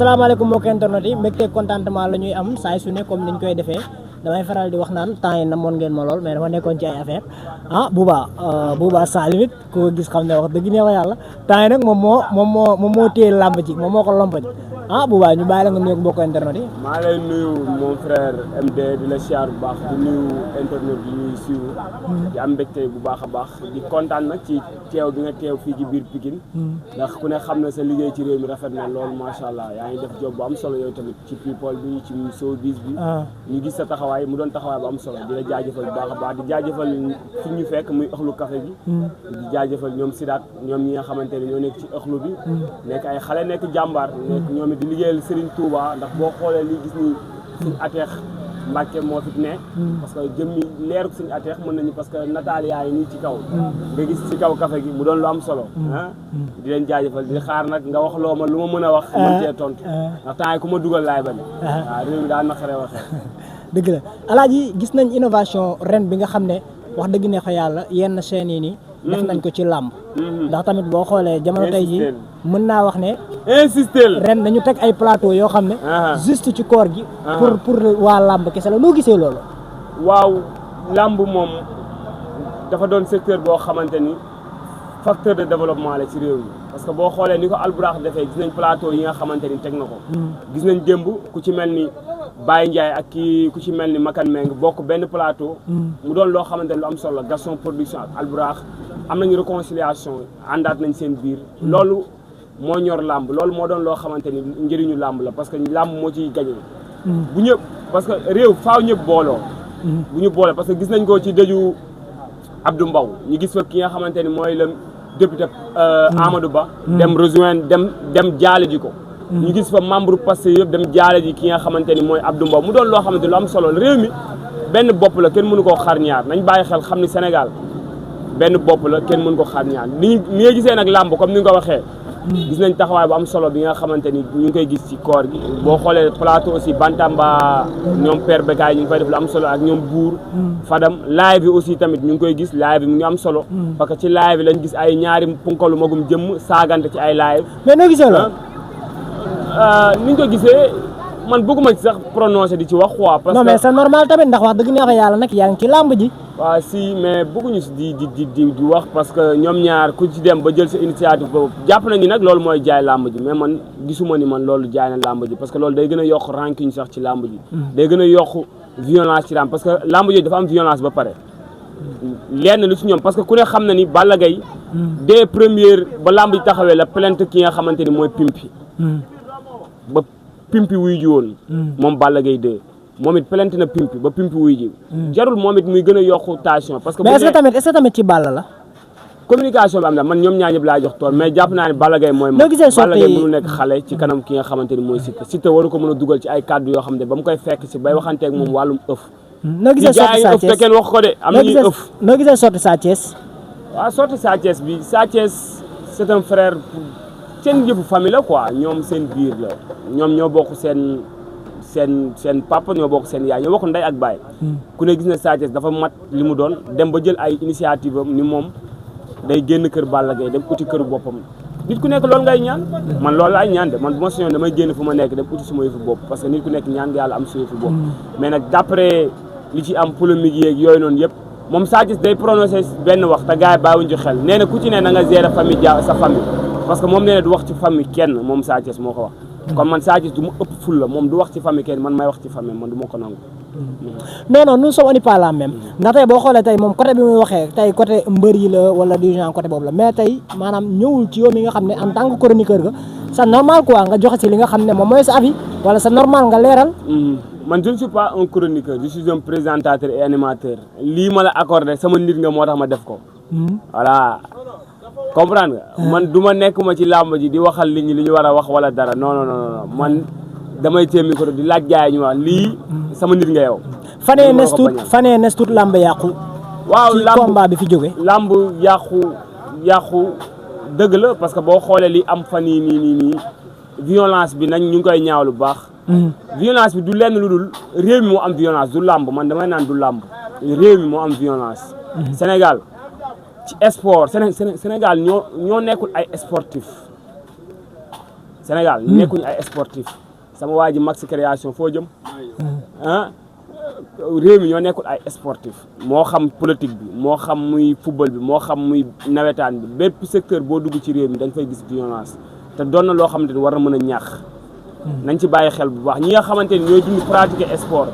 salaamaaleykum mbokki internet yi mbégte contentement la ñuy am saa su ne comme niñ koy defee damay faral di wax naan temps yi namoon ngeen ma lool mais dama nekkoon ci ay affaire Bouba Sans Limites ko gis xam ne wax dëgg neex yàlla temps yi nag moom moo téye làmb ji moom moo ko lompañ Bouba ñu bàyyi la nga nuyu mbokk internet yi. maa lay nuyu mon frère MD di la siyaar bu baax di nuyu internet yi ñuy suivre di am mbégte bu baax a baax di kontaan nag ci teew bi nga teew fii ci biir Pikine ndax ku ne xam na sa liggéey ci réew mi rafet na loolu macha allah yaa ngi def job bu am solo yow tamit ci people bi ci showbiz bi ñu gis sa taxawaay mu doon taxawaay bu am solo di la jaajëfal bu baax a baax di jaajëfal fi ñu fekk muy ëxlu café bi di jaajëfal ñoom Sidaat ñoom ñi nga xamante ne ñoo nekk ci ëxlu bi nekk ay xale nekk jàmbaar nekk ñoom di liggéeyal Serigne Touba ndax boo xoolee lii gis ni suñu ateex Mbàkke moo fi ne parce que jëmmi leeruk suñu ateex mën nañu parce que nataal yaa ngi nii ci kaw nga gis ci kaw café gi mu doon lu am solo di leen jaajëfal di xaar nag nga wax loo ma lu ma mën a wax mën cee tontu ndax temps yi ku ma dugal laay bañ waaw réew mi daa naqaree waxee dëgg la Alaaji gis nañ innovation ren bi nga xam ne wax dëgg ne fa yàlla yenn chaînes yi nii def nañ ko ci làmb ndax tamit boo xoolee jamono tey ji mën naa wax ne ren dañu teg ay plateau yoo xam ne juste ci koor gi pour waa làmb kese la noo gisee loolu waaw làmb moom dafa doon secteur boo xamante ni facteur de développement la ci réew mi parce que boo xoolee ni ko Alburax defee gis nañ plateau yi nga xamante ni teg na ko gis nañ démb ku ci mel ni Baye Ndiaye ak ku ci mel ni Makan Meng bokk benn plateau mu doon loo xamante ni lu am solo Gaston Production ak Alburax am nañu réconciliation àndaat nañ seen biir loolu moo ñor làmb loolu moo doon loo xamante ni njëriñu làmb la parce que làmb moo ciy gagné bu ñëpp parce que réew faaw ñëpp booloo bu ñu boole parce que gis nañ ko ci dëju Abdou Mbow ñu gis fa ki nga xamante ni mooy le député Amadou Ba dem rejoindre dem jaale ji ko ñu gis fa membre Pastef yëpp dem jaale ji ki nga xamante ni mooy Abdou Mbow mu doon loo xamante ni lu am solo réew mi benn bopp la kenn mënu koo xar ñaar nañ bàyyi xel xam ni Sénégal benn bopp la kenn mënu ko xar ñaar ni nga gisee nag làmb comme ni nga ko waxee gis nañ taxawaay bu am solo bi nga xamante ni ñu ngi koy gis ci koor gi boo xoolee plateau aussi Bantamba ñoom Père Bekaay ñu ngi koy def lu am solo ak ñoom Buur Fadam live bi aussi tamit ñu ngi koy gis live bi mu ngi am solo parce que ci live bi lañ gis ay ñaari punkalu magum jëmm saagante ci ay live mais noo gisee loolu ni ñu ko gisee man bëgguma ci sax prononcé di ci wax quoi parce que non mais c'est normal tamit ndax wax dëgg neex yàlla nag yaa ngi ci làmb ji waaw si mais bëgguñu si di wax parce que ñoom ñaar ku ci dem ba jël sa initiative boobu jàpp nañu nag loolu mooy jaay làmb ji mais man gisuma ni man loolu jaay na làmb ji parce que loolu day gën a yokk rancune sax ci làmb ji day gën a yokk violence ci làmb parce que làmb ji dafa am violence ba pare lenn lu si ñoom parce que ku ne xam na ni Balla Gaye dès première ba làmb ji taxawee la plainte ki nga xamante ni mooy Pimpi ba Pimpi wuy ji woon moom Balla Gaye 2 moom it plainte na Pimpi ba Pimpi wuy ji jarul moom it muy gën a yokku tension parce que mais est-ce que tamit ci Balla la communication bi am na man ñoom ñaar ñëpp laa jox tool mais jàpp naa ne Balla Gaye mooy Balla Gaye mënu nekk xale ci kanam ki nga xamante ni mooy Siteu waru ko mën a dugal ci ay kàddu yoo xam ne ba mu koy fekk si bay waxanteeg moom wàllum ëf noo gisee sorti Sa Thiès te kenn wax ko de am nañuy ëf noo gisee sorti Sa Thiès waaw sorti Sa Thiès bi Sa Thiès c'est un frère seen yëfu famille la quoi ñoom seen biir la ñoom ñoo bokk seen papa ñoo bokk seen yaay ñoo bokk ndey ak baay ku ne gis na Sa Thiès dafa mat li mu doon dem ba jël ay initiative am ni moom day génn kër Balla Gaye dem uti kër boppam nit ku nekk loolu ngay ñaan man loolu laay ñaan de man bu ma soñoon damay génn fu ma nekk dem uti suma yëfu bopp parce que nit ku nekk ñaan nga yàlla am sa yëfu bopp mais nag d'après li ci am polémique yeeg yooyu noonu yëpp moom Sa Thiès day prononcé benn wax te gars yi bàyyiwuñ ci xel nee na ku ci ne na nga gérer famille sa famille parce que moom nee na du wax ci famille kenn moom Sa Thiès moo ko wax comme man Sa Thiès du ma ëpp ful la moom du wax ci famille kenn man may wax ci famille man du ma ko nangu non nous sommes pas la même ndax tey boo xoolee tey moom côté bi muy waxee tey côté mbër yi la wala du genre côté boobu la mais tey maanaam ñëwul ci yow mi nga xam ne en tant que chroniqueur nga c'est normal quoi nga joxe ci li nga xam ne moom mooy sa avis wala c'est normal nga leeral man je ne suis pas un chroniqueur je suis un présentateur et animateur lii ma la accordé sama nit nga moo tax ma def ko voilà comprendre nga man du ma nekkuma ci làmb ji di waxal nit ñi li ñu war a wax wala dara non man damay téye micro di laaj gaay ñu wax lii sama nit nga yow fanee nes tuut làmb yàqu waaw ci combat bi fi jóge làmb yàqu dëgg la parce que boo xoolee li am fan yii nii violence bi nañ ñu ngi koy ñaaw lu baax violence bi du lenn lu dul réew mi moo am violence du làmb man damay naan du làmb réew mi moo am violence Sénégal ci sport Sénégal ñoo nekkul ay sportif Sénégal nekkuñu ay sportif sama waa ji Max Création foo jëm réew mi ñoo nekkul ay sportif moo xam politique bi moo xam muy football bi moo xam muy nawetaan bi bépp secteur boo dugg ci réew mi da nga fay gis violence te doon na loo xamante ni war na mën a ñàkk nañ ci bàyyi xel bu baax ñi nga xamante ni ñooy dund pratiquer sport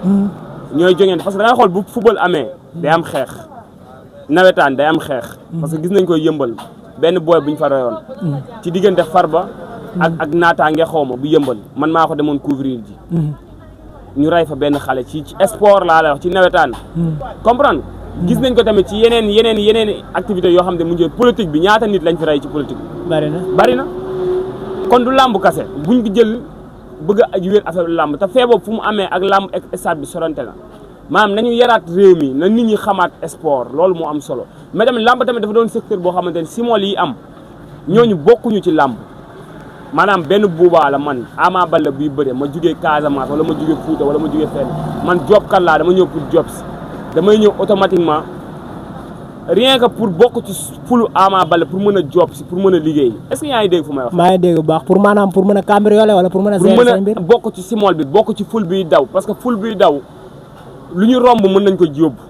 ñooy joŋeente parce que da nga xool bu football amee day am xeex nawetaan day am xeex parce que gis nañ koy yëmbal benn booy bu ñu fa rayoon ci diggante Farba ak naataange xawma bu yëmbal man maa ko demoon couvrir ji ñu ray fa benn xale ci sport laa lay wax ci nawetaan comprendre gis nañ ko tamit ci yeneen activités yoo xam ne mu njëriñ politique bi ñaata nit lañ fi ray ci politique bi bari na kon du làmb kase buñ ko jël bëgg a wér affaire làmb te feeboobu fu mu amee ak làmb ak stade bi sorante na maanaam nañu yaraat réew mi na nit ñi xamaat sport loolu moo am solo mais tamit làmb tamit dafa doon secteur boo xamante ne simol yi am ñooñu bokkuñu ci làmb maanaam benn buubaa la man Ama Baldé buy bëre ma jugee Casamance wala ma jugee Fouta wala ma jugee fenn man job kan laa dama ñëw pour job si damay ñëw automatiquement rien que pour bokk ci fulu Ama Baldé pour mën a job si pour mën a liggéey est-ce que yaa ngi dégg fu may wax. maa ngi dégg bu baax pour maanaam pour mën a cambrioler wala pour mën a. pour mën a bokk ci simol bi bokk ci ful biy daw parce que ful biy daw lu ñu romb mën nañ ko yóbbu.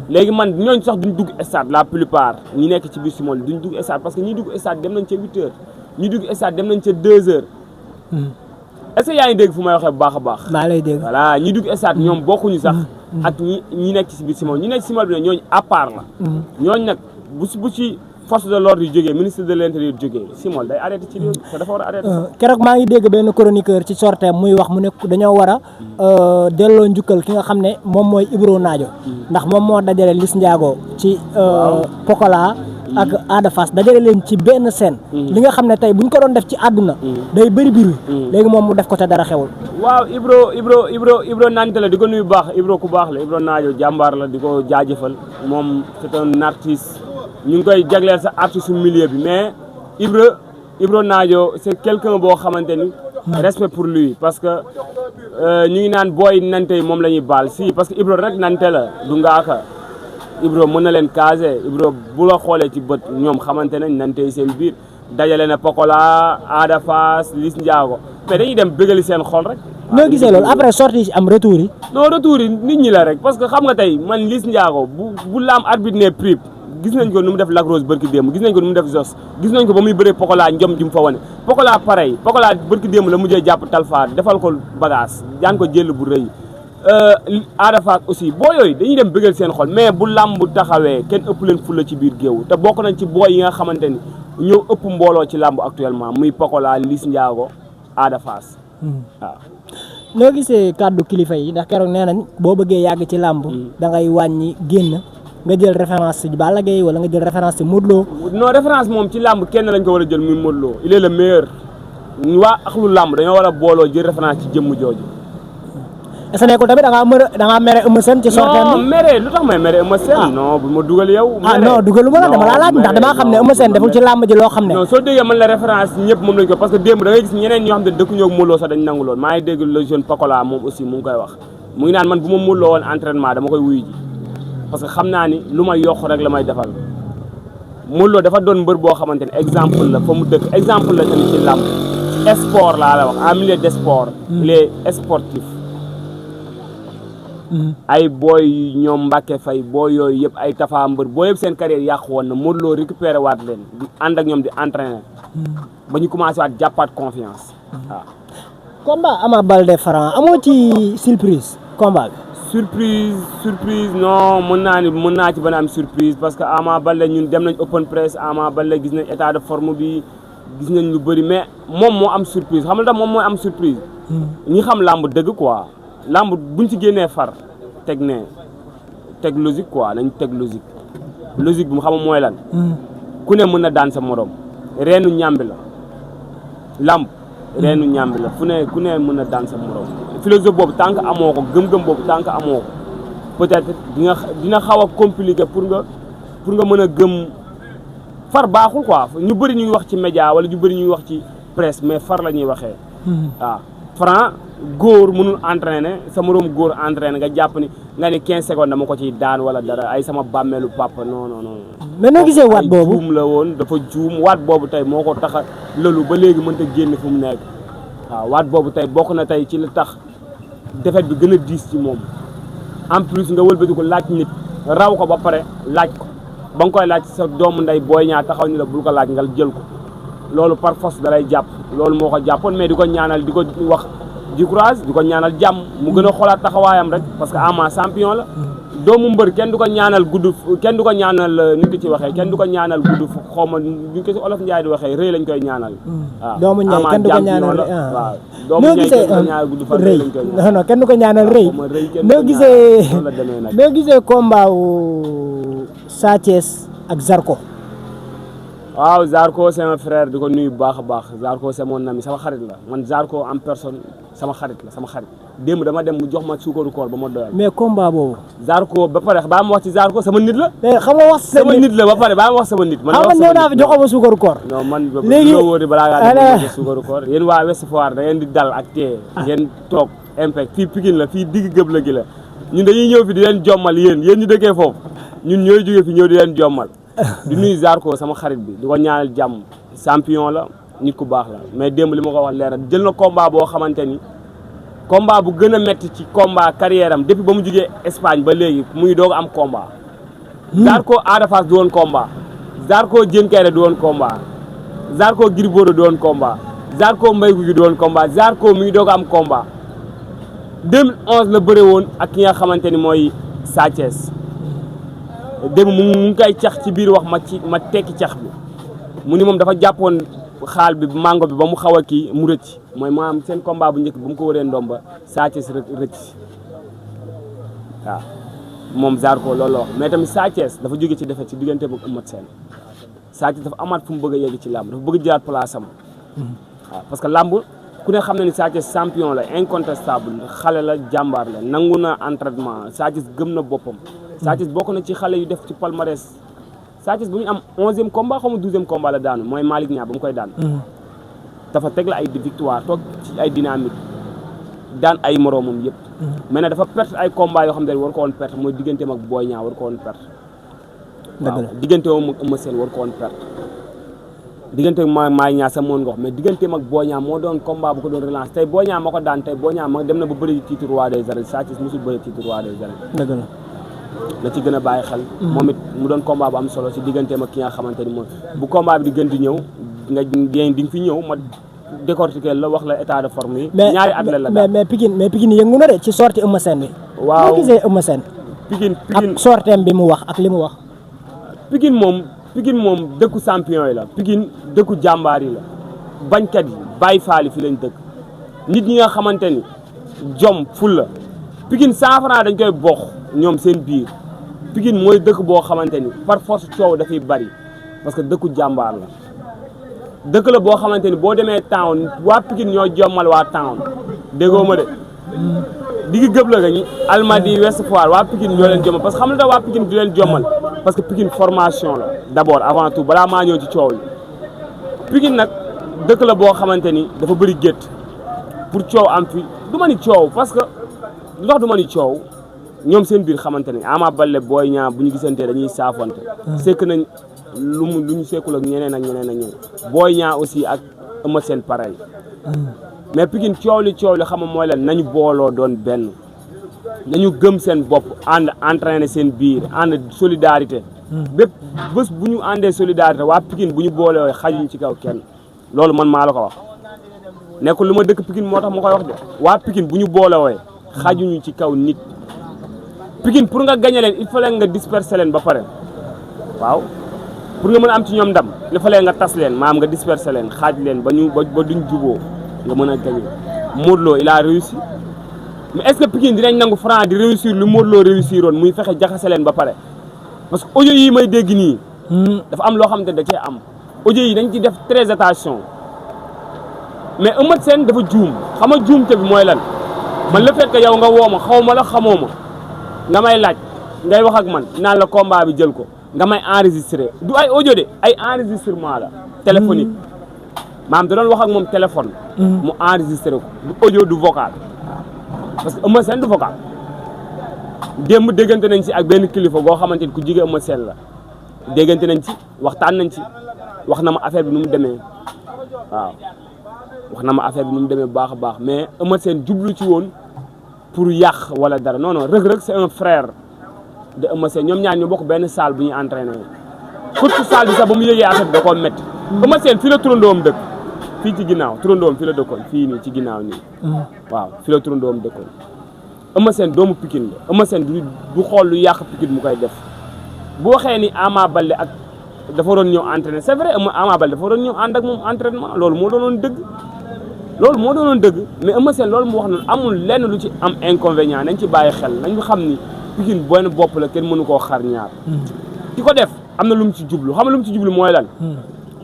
léegi man ñooñu sax duñ dugg stade la plupart ñi nekk ci biir simol bi duñ dugg stade parce que ñi dugg stade dem nañ ca 8 heures. ñu dugg stade dem nañ ca 2 heures. est-ce que yaa ngi dégg fu may waxee bu baax a baax. maa lay dégg voilà ñi dugg stade ñoom bokkuñu sax. ak ñi nekk ci biir simol ñi nekk ci simol bi nag ñooñu à part la. ñooñu nag bu ci force de l'ordre yu jógee ministre de l'intérieur jógee simol day arrêté ci réew te dafa war a arrêté. keroog maa ngi dégg benn chroniqueur ci sorteem muy wax mu ne dañoo war a delloo njukkal ki nga xam ne moom mooy Ibro Naajo. ndax moom moo dajale Liss Ndiago ci Pokola. ak Ada Fass dajale leen ci benn scène. li nga xam ne tey bu ñu ko doon def ci àdduna. day bëri biir léegi moom mu def ko te dara xewul. waaw Ibro nante la di ko nuyu bu baax Ibro ku baax la Ibro Naajo jàmbaar la di ko jaajëfal moom c'est un artiste ñu ngi koy jagleel sa artiste milieu bi mais Ibro Naajo c'est quelqu'un boo xamante ni. respect pour lui parce que ñu ngi naan booy nante yi moom la ñuy baal si parce que Ibro rek nante la du ngaaka. Ibro mën na leen caser Ibro bu la xoolee ci bët ñoom xamante nañ nante seen biir dajale na Pokola Ada Fass Liss Ndiago mais dañuy dem bëggali seen xol rek. noo gisee loolu après sortie yi am retour yi. non retour yi nit ñi la rek parce que xam nga tey man Liss Ndiago bu laam arbitre ne prip gis nañ ko nu mu def Lac Rose bërki démb gis nañ ko nu mu def Zos gis nañ ko ba muy bëree Pokola njom ji mu fa wane Pokola pareil Pokola bërki démb la mujjee jàpp Talfa defal ko bagage daan ko jël bu rëy. Ada Fass aussi boo yooyu dañuy dem bëggal seen xol mais bu làmb taxawee kenn ëpp leen fulla ci biir géew te bokk nañ ci booy yi nga xamante ni ñoo ëpp mbooloo ci làmb actuellement muy Pokola Liss Ndiago Ada Fass waaw. noo gisee kàddu kilifa yi ndax keroog nee nañ boo bëggee yàgg ci làmb da ngay wàññi génn nga jël référence ci Balla Gaye wala nga jël référence ci Modou Lo. non référence moom ci làmb kenn lañ ko war a jël muy Modou Lo il est le meilleur waa axlu làmb dañoo war a booloo jël référence ci jëmm jooju. est-ce que nekkul tamit da ngaa mere Eumeu Sène ci sorteem bi. non mere lu tax may mere Eumeu Sène. non bu ma dugal yow. non dugalu ma la dama laa laaj ndax damaa xam ne Eumeu Sène deful ci làmb ji loo xam ne. non soo déggee man la référence ñëpp moom lañ ko parce que démb da ngay gis ñeneen ñoo xam ne dëkkuñoo ak Modou Lo sax dañ nangu lool maa ngi dégg le jeune Pokola moom aussi mu ngi koy wax mu ngi naan man bu ma Modou Lo woon entraînement dama koy wuyu ji parce que xam naa ni lu may yokk rek la may defal Modou Lo dafa doon mbër boo xamante ne exemple la fa mu dëkk exemple la tamit ci làmb sport laa la wax en milieu de sport il est sportif ay booy ñoom Mbacke Faye booy yooyu yëpp ay Tafa mbër booy yëpp seen carrière yàqu woon na Modou Lo récupéré waat leen di ànd ak ñoom di entraîner ba ñu commencé waat jàppaat confiance waaw. combat Ama Baldé Franc amoo ci surprise combat bi. surprise non mën naa ci bañ a am surprise parce que Ama Baldé ñun dem nañ open press Ama Baldé gis nañ état de forme bi gis nañ lu bëri mais moom moo am surprise xam nga moom mooy am surprise. ñi xam làmb dëgg quoi. lamb buñ ci génnee far teg logique quoi nañ teg logique bi mu xam mooy lan. ku ne mën na daan sa morom reenu ñàmbi la lamb reenu ñàmbi la ku ne mën na daan sa morom philosophie boobu tant que amoo ko gëm-gëm boobu tant que amoo ko peut-être dina xaw a compliqué pour nga mën a gëm far baaxul quoi ñu bëri ñuy wax ci média wala ñu bëri ñuy wax ci presse mais far la ñuy waxee. waaw Franc góor mënul entraîner sa moroom góor entraîner nga jàpp ni nga ni 15 secondes dama ko ciy daan wala dara ay sama bàmmeelu papa non non non. mais noo gisee waat boobu juum la woon dafa juum waat boobu tey moo ko tax a lëlu ba léegi mënta génn fu mu nekk waaw waat boobu tey bokk na tey ci li tax défaite bi gën a diis ci moom en plus nga wëlbati ko laaj nit raw ko ba pare laaj ko ba nga koy laaj sa doomu ndey Boy Niang taxaw ni la bul ko laaj nga jël ko loolu par force da lay jàpp loolu moo ko jàppoon mais di ko ñaanal di ko wax di courage di ko ñaanal jàmm mu gën a xoolaat taxawaayam rek parce que Ama champion la doomu mbër kenn du ko ñaanal gudd kenn du ko ñaanal ni ko ci waxee kenn du ko ñaanal gudd xaw ma ñu ko ci olof Njaay di waxee rëy lañ koy ñaanal waaw doomu ñaay kenn du ko ñaanal waaw doomu ñaay kenn du ko ñaanal gudd fan rëy lañ koy non non kenn du ko ñaanal rëy noo gisee noo gisee combat wu Sa Thiès ak Zarko waaw Zarko c'est mon frère di ko nuyu bu baax a baax Zarko c'est mon ami sama xarit la man Zarko en personne sama xarit la sama xarit démb dama dem mu jox ma suukaru koor ba ma doyal. mais combat boobu. Zarko ba pare ba ma wax ci Zarko sama nit la. xam nga wax sama nit la ba pare ba ma wax sama nit. man ñëw naa fi joxoo ma suukaru koor. non man léegi loo wóor balaa ngaa def suukaru koor yéen waa Ouest Foire da ngeen di dal ak tee ngeen toog impact fii Pikine la fii digg gëb la gi la ñun dañuy ñëw fi di leen jommal yéen ñu dëkkee foofu ñun ñooy jógee fi ñëw di leen jommal di nuyu Zarko sama xarit bi di ko ñaanal jàmm champion la nit ku baax la mais démb li ma ko wax leeral jël na combat boo xamante ni combat bu gën a métti ci combat carrière am depuis ba mu jugee Espagne ba léegi muy doog am combat. Zarko Ada Fass du woon combat Zarko Diène Kaïré du woon combat Zarko Gris Bordeaux du woon combat Zarko Mbaye Gouy Gui du woon combat Zarko mi ngi doog am combat 2011 la bëre woon ak ki nga xamante ni mooy Sa Thiès démb mu ngi koy cax ci biir wax ma tekki cax bi mu ni moom dafa jàppoon xaal bi mango bi ba mu xaw a kii mu rëcc mooy maanaam seen combat bu njëkk bu mu ko wëree ndomba Sa Thiès rëcc waaw moom Zarko loolu la wax mais tamit Sa Thiès dafa jóge ci defet ci diggante ak Eumeu Sène Sa Thiès dafa amaat fu mu bëgg a yegg ci làmb dafa bëgg jëlaat place am waaw parce que làmb ku ne xam na ni Sa Thiès champion la incontestable xale la jàmbaar la nangu na entraînement Sa Thiès gëm na boppam Sa Thiès bokk na ci xale yu def ci palmarès Sa Thiès bu ñu am 11e combat xaw ma 12e combat la daanu mooy Malick Niang ba mu koy daan dafa teg la ay victoire toog ci ay dynamique daan ay moroomam yëpp mais nag dafa perte ay combat yoo xam ne war ko woon perte mooy digganteem ak Boy Niang war ko woon perte waaw digganteem ak Eumeu Sène war ko woon perte digganteem ak Malick Niang sa moon ngox mais digganteem ak Boy Niang moo doon combat bu ko doon relance tey Boy Niang moo ko daan tey Boy Niang ma dem na ba bëri titre roi des arènes Sa Thiès mosul bëri titre roi des arènes dëgg la la ci gën a bàyyi xel moom it mu doon combat bu am solo ci digganteem ak ki nga xamante ni mooy bu combat bi di gën di ñëw nga di nga fi ñëw ma décortiquer la wax la état de forme yi ñaari athlète la mais Pikine yëngu na de ci sortie Eumeu Sène bi waaw moo gisee Eumeu Sène Pikine ak sorteem bi mu wax ak li mu wax Pikine moom dëkku champion yi la Pikine dëkku jàmbaar yi la bañkat yi bàyyi faali fi lañ dëkk nit ñi nga xamante ni jom ful la Pikine 100 francs dañ koy bokk ñoom seen biir Pikine mooy dëkk boo xamante ni par force coow dafay bari parce que dëkku jàmbaar la dëkk la boo xamante ni boo demee town waa Pikine ñoo jommal waa town déggoo ma de diggi gëb la nga ñi Almadies Ouest Foire waa Pikine ñoo leen jommal parce que xam nga waa Pikine du leen jommal parce que Pikine formation la d'abord avant tout balaa maa ñëw ci coow li Pikine nag dëkk la boo xamante ni dafa bëri gétt pour coow am fi du ma ni coow parce que lu tax du ma ni coow ñoom seen biir xamante ne Ama Baldé Boy Niang bu ñu gisantee dañuy saafante sekk nañ lu ñu sekkul ak ñeneen ak ñeneen Boy Niang aussi ak Eumeu Sène pareil mais Pikine coow li xam nga mooy lan nañu booloo doon benn nañu gëm seen bopp ànd entraîner seen biir ànd solidarité bépp bés bu ñu àndee solidarité waa Pikine bu ñu booloo xajuñ ci kaw kenn loolu man maa la ko wax nekkul lu ma dëkk Pikine moo tax ma koy wax de waa Pikine bu ñu booloo xajuñu ci kaw nit Pikine pour nga gagné leen il fallait nga disperser leen ba pare waaw pour nga mën a am ci ñoom ndam il fallait nga tas leen maanaam nga disperser leen xaaj leen ba duñ juboo nga mën a gagné Modou Lo il a réussi mais est-ce que Pikine dinañ nangu Franc di réussir lu Modou Lo réussir woon muy fexe jaxase leen ba pare parce que audio yi may dégg nii dafa am loo xam te da cee am audio yi dañ ci def très attention mais Eumeu Sène dafa juum xam nga juumte bi mooy lan man le fait que yow nga woo ma xaw ma la xamoo ma nga may laaj ngay wax ak man naan la combat bi jël ko nga may enregistré du ay audio de ay enregistrement la téléphonique maam da doon wax ak moom téléphone mu enregistré ko du audio du vocal parce que Eumeu Sène du vocal démb déggante nañ ci ak benn kilifa boo xamante ni ku jige Eumeu Sène la déggante nañ ci waxtaan nañ ci wax na ma affaire bi nu mu demee waaw wax na ma affaire bi nu mu demee bu baax a baax mais Eumeu Sène jublu ci woon pour yàq wala dara non non Reug Reug c'est un frère de Eumeu Sène ñoom ñaar ñu bokk benn salle bu ñuy entraîné surtout salle bi sax ba mu yëgee affaire bi da koo métti. Eumeu Sène fii la turandoom dëkk fii ci ginnaaw turandoom fii la dëkkoon fii nii ci ginnaaw nii. waaw fii la turandoom dëkkoon. Eumeu Sène doomu Pikine la Eumeu Sène du xool lu yàq Pikine mu koy def bu waxee ni Ama Baldé ak dafa doon ñëw entraîné c'est vrai Ama Baldé dafa doon ñëw ànd ak moom entraînement loolu moo doonoon dëgg. loolu moo doonoon dëgg mais Eumeu Sène loolu mu wax noonu amul lenn lu ci am inconvénient nañ ci bàyyi xel nañ xam ni Pikine benn bopp la kenn mënu koo xar ñaar. ki ko def am na lu mu ci jublu xam nga lu mu ci jublu mooy lan.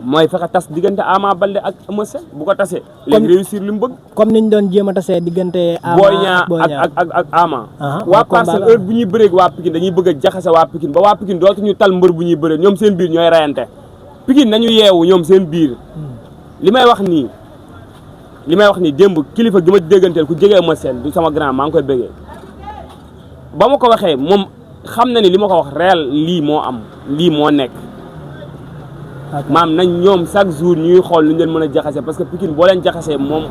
mooy fexe tas diggante Ama Baldé ak Eumeu Sène bu ko tasee. léegi réussir li mu bëgg. comme niñ doon jéem a tasee diggante. Ama Boy Niang ak Ama. waa Parcelles heure bu ñuy bëreeg waa Pikine dañuy bëgg a jaxase waa Pikine ba waa Pikine dootuñu tal mbër bu ñuy bëree ñoom seen biir ñooy rayante Pikine nañu yeewu ñoom seen biir li may wax nii démb kilifa gi ma dégganteel ku jege Eumeu Sène du sama grand maa ngi koy bëggee ba ma ko waxee moom xam na ni li ma ko wax réel lii moo am lii moo nekk. maam nañ ñoom chaque jour ñuy xool lu ñu leen mën a jaxase parce que Pikine boo leen jaxasee moom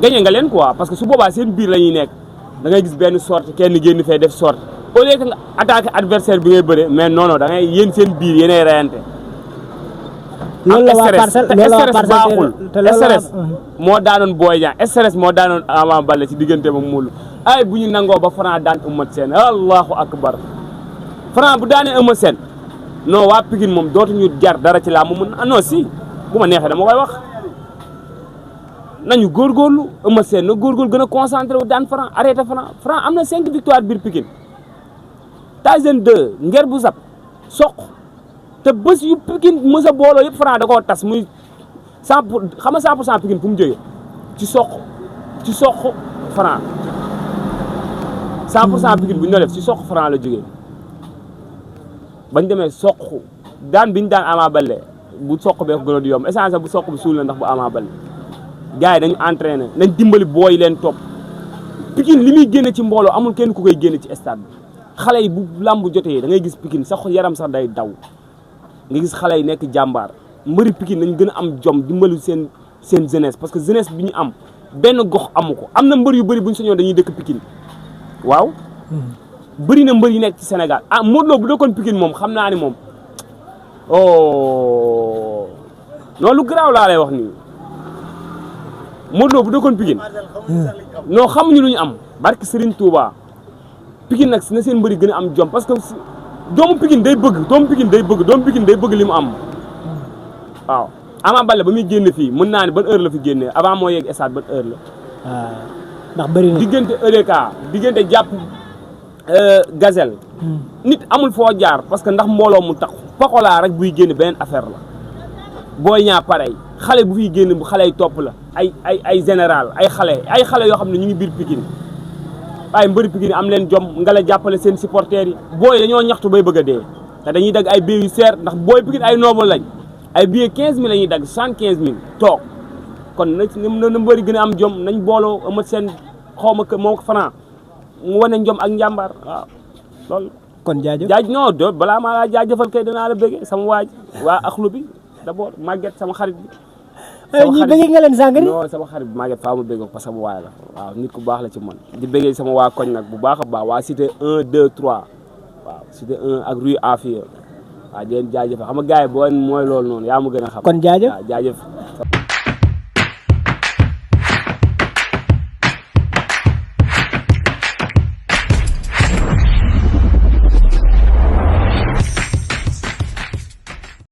gañe nga leen quoi parce que su boobaa seen biir la ñuy nekk da ngay gis benn sorte kenn génn fee def sorte au lieu que nga attaqué adversaire bi ngay bëre mais non non da ngay yéen seen biir yéenay reyante. loolu la waa Parcelles baaxul stress moo daanoon Boy Niang stress moo daanoon Ama Baldé ci diggante ba Modou ay bu ñu nangoo ba Franc daan Eumeu Sène allahu akbar Franc bu daanee Eumeu Sène non waa Pikine moom dootuñu jar dara ci laa mu mën non si bu ma neexee dama koy wax nañu góorgóorlu Eumeu Sène na góorgóorlu gën a concentré wu daan Franc arrêté Franc am na 5 victoire biir Pikine Tyson 2 nger bu sab soq te bés yu Pikine mës a booloo yëpp Franc da koo tas muy 100 pour xam nga 100% Pikine fu mu jógee ci soq Franc 100% Pikine bu ñu def ci soq Franc la jógee bañ demee soq daan biñu daan Ama Baldé bu soq bee ko gën a di yomb essentiel bu soq bi suul na ndax bu Ama Baldé gars yi dañu entraîné nañ dimbali booy leen topp Pikine li muy génne ci mbooloo amul kenn ku koy génne ci stade bi xale yi bu làmb jotee da ngay gis Pikine sax yaram sax day daw nga gis xale yi nekk jàmbaar mbëri Pikine nañ gën a am jom dimbali seen jeunesse parce que jeunesse bi ñu am benn gox amu ko am na mbër yu bëri bu ñu sañoon dañuy dëkk Pikine waaw bëri na mbër yi nekk ci Sénégal ah Modou Lo bu dëkkoon Pikine moom xam naa ni moom oh non lu garaaw laa lay wax nii Modou Lo bu dëkkoon Pikine non xamuñu lu ñu am barke Serigne Touba Pikine nag na seen mbëri gën a am jom parce que doomu Pikine day bëgg doomu Pikine day bëgg li mu am waaw Ama Baldé ba muy génn fii mën naa ne ban heure la fi génnee avant moo yegg stade ban heure la. ndax bëri na diggante EDK diggante jàpp gazelle. nit amul foo jaar parce que ndax mbooloo mu tax Pokola rek buy génn beneen affaire la. Boy Niang pareil xale bu fiy génn bu xale yi topp la ay général ay xale yoo xam ne ñu ngi biir Pikine waaye mbëri Pikine am leen jom nga la jàppale seen supporters yi booy dañoo ñaxtu bay bëgg a dee te dañuy dagg ay billets yu seer ndax booy Pikine ay noomal lañ ay billets 15000 la ñuy dagg 75000 toog kon na mbëri gën a am jom nañ booloo Eumeu Sène xaw ma moo ko Franc mu wane njom ak njàmbaar waaw loolu. kon jaajëf non do balaa maa laa jaajëfal kay danaa la bëggee sama waaj waa axlu bi d'abord Maguette sama xarit bi. ñi bëggee nga leen sànq non sama xarit bi Maguette faa ma bëgg ko parce que sama waay la waaw nit ku baax la ci man di bëggee sama waa koñ nag bu baax a baax waa cité 1 2 3 waaw cité 1 ak rue Afia waaw di leen jaajëfal xam nga gars yi boo mooy loolu noonu yaa ma gën a xam. kon jaajëf waaw jaajëf.